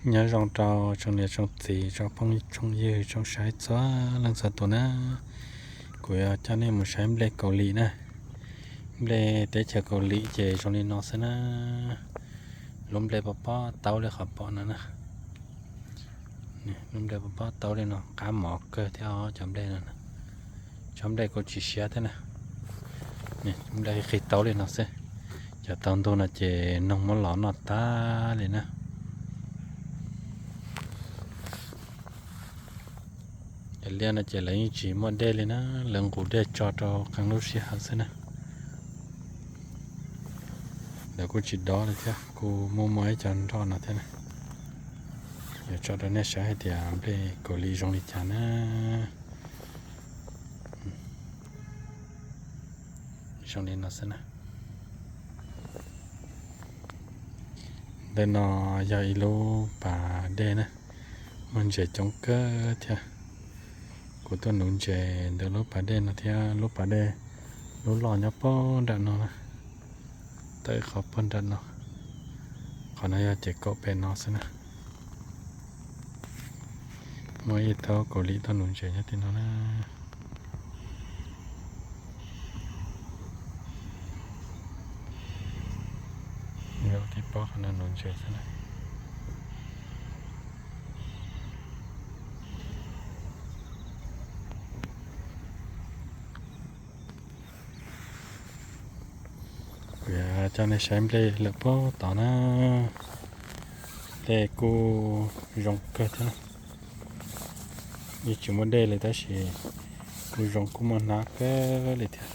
Nyob zoo rau tsoom niam tsoom txiv, tsoom phooj tsoom ywg, tsoom saib txhua leej txhua tus na. Kuv yuav coj nej mus saib nplej Kaus Lim na. Nplej teb chaws Kaus Lim ces zoo li no xwb na. Lub nplej pob pob taub li qhov pom no na. Lub nplej pob pob taub li no qab mov kawg thiab os cov nplej no. Cov nplej kuj tsis siab thiab na. Nplej qig taub li no xwb. Cov taub ntug no ces noog muab lov noj tag li na. Cov liaj no ces lawv yeej tsis muaj dej li na, lawv nqus dej tso rau qee lub sij hawm xwb na. Lawv kuj tsis dob li thiab, kuj muaj muaj ib co nroj no thiab na. Yuav tso rau nej saib hais tias nplej Kaus Lim zoo li cas na. Zoo li no xwb na. Ntawm no yog ib lub pas dej na, muaj ntses coob kawg thiab. Kuv tuaj nuv ntses ntawm lub pas dej no thiab, lub pas dej lub loj nyob puag nram no na, tawm qhov puag nram no. Qhov no yog ces kaum pem no xwb na. Muaj ib tug Kaus Lim tuaj nuv ntses nyob tim no na. Yog tib pob qhov no nuv ntses xwb na. Kuv yuav coj nej saib nplej lawm puag tod na. Nplej kuj zoo kawg thiab. Yeej tsis muaj dej li tab sis kuj zoo kuj muaj hnab kawg li thiab.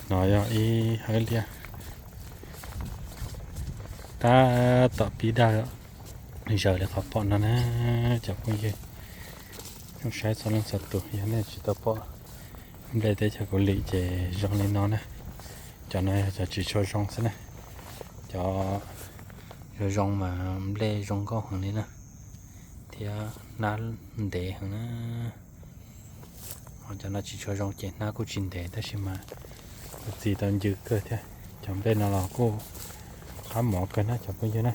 No yog ib hawv liaj tab tom pib daj zaws li qhov pom no na. Cov phooj ywg, tsoom saib txhua leej txhua tus, yog nej tsis tau pom nplej teb chaws Kaus Lim ces zoo li no na. Cov no yog cov tsis tshua zoo xwb na. Cov zoo zoo mas nplej zoo nkauj heev li na, thiab hnab ntev heev na. Ho cov no tsis tshua zoo ces hnab kuj tsis ntev tab sis mas kuj txi tau ncw kawg thiab. Cov nplej no los kuj qab mov kawg na cov phooj ywg na.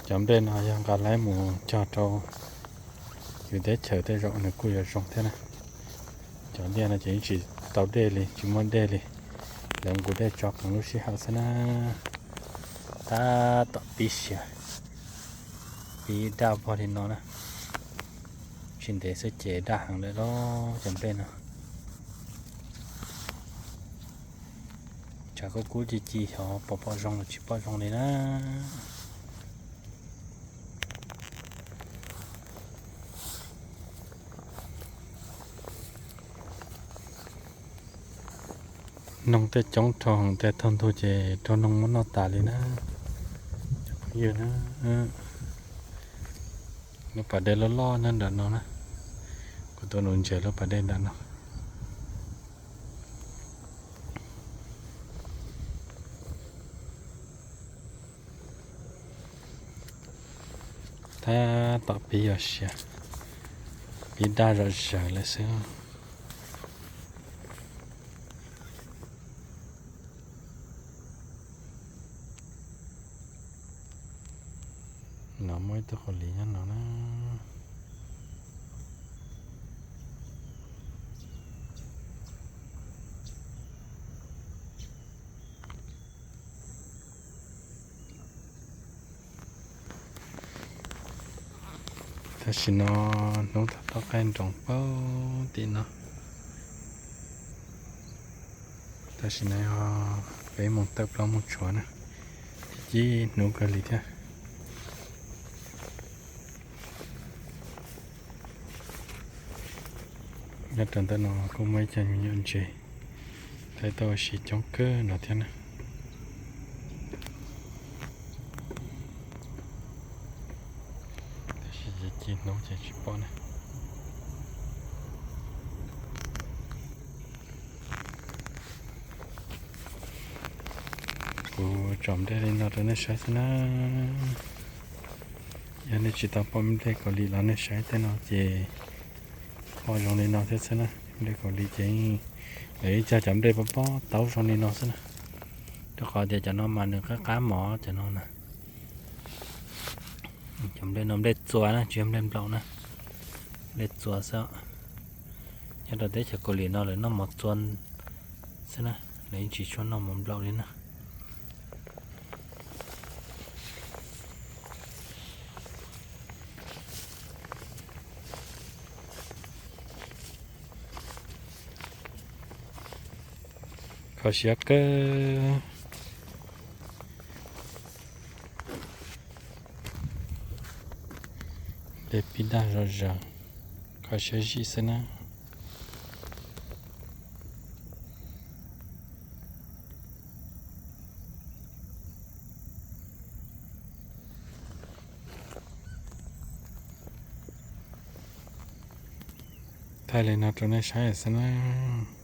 Cov nplej no yog nqa laib mus cog rau yus teb chaws tej zaum nws kuj yuav zoo thiab na. Cov liaj no ces yeej tsis tau dej li, tsis muaj dej li, lawv nqus dej tso qee lub sij hawm xwb na. Tab tom pib siav, pib daj vog li no na. Tsis ntev xwb ces daj heev lawm lauj cov nplej no. Tshav kub kub ci ci xyov pom pom zoo los tsis pom zoo li na. Noog tej coob dhau heev, tej tag ntug ces raug noog muab noj tas li na. Cov phooj ywg na, lub pas dej loj loj nyob nram no na, kuv tuaj nuv ntses lub pas dej nram no. Tab tom pib yuav siav, pib daj zom zaws lawm xwb. No muaj ib tug qau liv nyob no na. Tam sim no hnub tau qaij nroos paug tim no. Tam sim no yog peb moos tawm plaub moos tshuav na, cib hnub kawg li thiab. Nyob rau ntawm no kuj muaj ib co me nyuam ntses, tau ua si coob kawg no thiab na. Ci hnub ces tsis pom na. Kuv tsom nplej li no rau nej saib xwb na. Yog nej tsis tau pom nplej kaus lim los nej saib tej no ces ho zoo li no thiab xwb na. Nplej kaus lim ces lawv ib co cov nplej pob pob taub zoo li no xwb na. Rau qhov tias cov no mas nws qab qab mov cov no na. Cov nplej no nplej txua na, tsis yog nplej nplaum na. Nplej txua xwb. Nyob rau teb chaws kaus lim no lawv noj mov txua xwb na, lawv yeej tsis tshua noj mov nplaum li na. Kho siab kawg. Dej pib daj zom zaws, kho siab zim xwb na. Thaij li no rau nej saib xwb na.